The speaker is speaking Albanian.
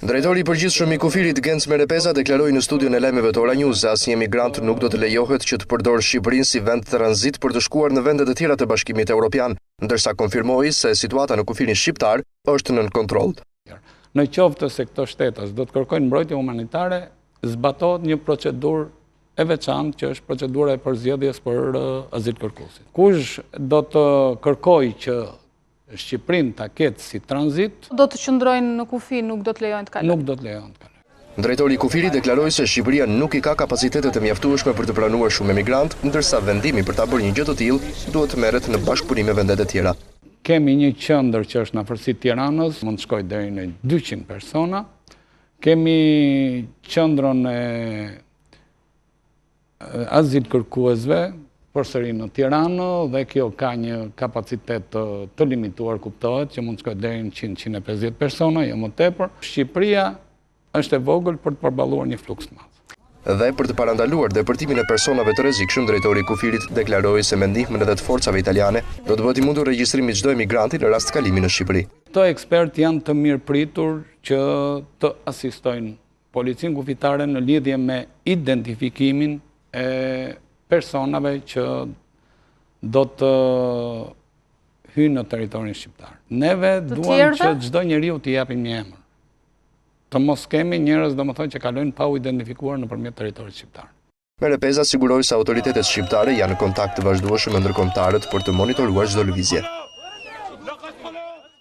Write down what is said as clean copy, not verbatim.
Drejtori i përgjithshëm i kufirit Genc Merepeza deklaroi në studion e lajmeve të Ora News se asnjë emigrant nuk do të lejohet që të përdorë Shqipërinë si vend tranzit për të shkuar në vende të tjera të Bashkimit Evropian, ndërsa konfirmoi se situata në kufirin shqiptar është nën kontroll. Në qoftë se këto shtetas do të kërkojnë mbrojtje humanitare, zbatohet një procedurë e veçantë që është procedura e përzgjedhjes për azilkërkuesit. Kush do të kërkojë që Shqipërinë ta ketë si tranzit. Do të qëndrojnë në kufi, nuk do të lejohen të kalojnë. Nuk do të lejohen të kalojnë. Drejtori i kufirit deklaroi se Shqipëria nuk i ka kapacitetet e mjaftueshme për të pranuar shumë emigrantë, ndërsa vendimi për ta bërë një gjë të tillë duhet të merret në bashkëpunim me vendet e tjera. Kemi një qendër që është në afërsi të Tiranës, mund të shkojë deri në 200 persona. Kemi qendrën e azilkërkuesve, përsëri në Tiranë dhe kjo ka një kapacitet të, të limituar, kuptohet, që mund të shkojë deri në 100-150 persona, jo më tepër. Shqipëria është e vogël për të përballuar një fluks të madh. Dhe për të parandaluar depërtimin e personave të rrezikshëm, drejtori i kufirit deklaroi se me ndihmën edhe të forcave italiane do të bëhet i mundur regjistrimi i çdo emigranti në rast kalimi në Shqipëri. Këto ekspertë janë të mirëpritur që të asistojnë Policinë kufitare në lidhje me identifikimin e personave që do të hyjnë në territorin shqiptar. Neve duam që çdo njeriu t'i japim një emër. Të mos kemi njerëz, domethënë, që kalojnë pa u identifikuar nëpërmjet territorit shqiptar. Merepeza siguroi se autoritetet shqiptare janë në kontakt të vazhdueshëm me ndërkombëtarët për të monitoruar çdo lëvizje.